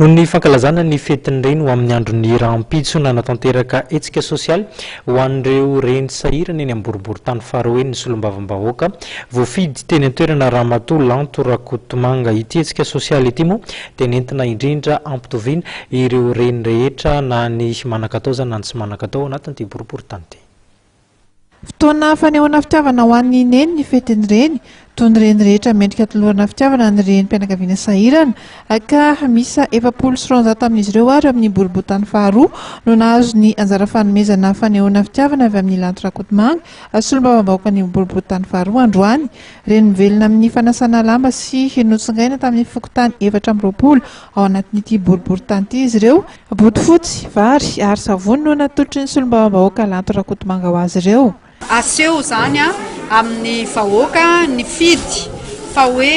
Noho ny fankalazana ny fetin'ny reny ho amin'ny andron'ny rahampitso, nanatanteraka hetsika sosialy ho an'ireo reny sahirana eny amin'ny boriborintany faharoa eny ny solombavambahoaka voafidy teny an-toerana Ramatoa Lanto Rakotomanga. Ity hetsika sosialy ity moa dia nentina indrindra hampitoviana ireo reny rehetra na ny manan-katao izany na ny tsy manan-katao ao anatin'ity boriborintany ity. Fotoana fanehoana fitiavana ho an'ny neny ny fetin'ny reny. Toy ny reny rehetra mendrika tolorana fitiavana ny renim-pianakaviana sahirana ka miisa 240 amin'izy ireo ary eo amin'ny boriborintany faharoa no nahazo ny anjara fanomezana fanehoana fitiavana avy amin'i Lanto Rakotomanga, solombavambahoakan'ny boriborintany faharoa androany. Reny mivelona amin'ny fanasana lamba sy notsongaina tamin'ny fokontany 24 ao anatin'ity boriborintany ity izy ireo. Bodofotsy, vary ary savony no natolotry ny solombavambahoaka Lanto Rakotomanga ho azy ireo. Aseho izany amin'ny vahoaka nifidy fa hoe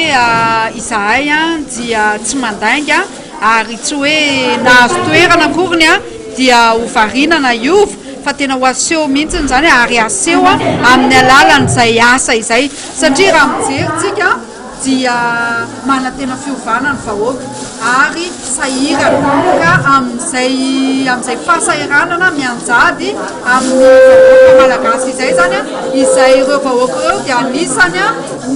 izahay dia tsy mandainga ary tsy hoe nahazo toerana akoriny dia ho variana na hiova fa tena ho aseho mihitsy izany ary aseho amin'ny alalan'izay asa izay satria raha mijery tsika dia manantena fiovana ny vahoaka ary sahirana ka amin'izay amin'izay fahasahiranana mianjady amin'ny vahoaka malagasy izay izany izay ireo vahoaka ireo dia anisany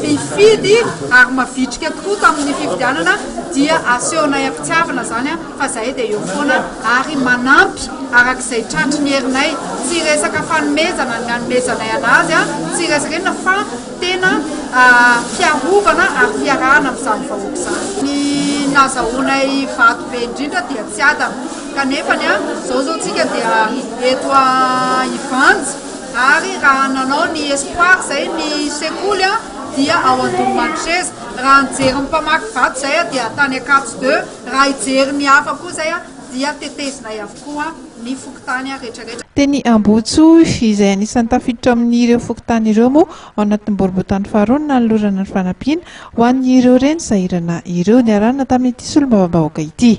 mifidy ary mavitrika tokoa tamin'ny fifidianana dia asehonay am-pitiavana izany fa izahay dia eo foana ary manampy arak'izay tratry ny herinay tsy resaka fanomezana ny nanomezanay anazy tsy resaka inona fa Tena fiarovana ary fiarahana amin'izany vahoaka izany. Ny nazahoanay vato be indrindra dia Tsiadana. Kanefany izao izao tsika dia eto Ivanja ary raha nanao ny Espoir izay ny sekoly dia ao Andohomandroseza. Raha nijery ny mpamaky vato izay dia tany Ankatso deux. Raha hijery ny hafa koa izay dia tetezinay avokoa ny fokontany rehetrarehetra. Teny Ambohitsoa, izay anisan'ny tafiditra amin'ireo fokontany ireo moa, ao anatin'ny boriborintany faharoa no nanolorana ny fanampiana ho an'ireo reny sahirana ireo, niarahana tamin'ity solombavambahoaka ity.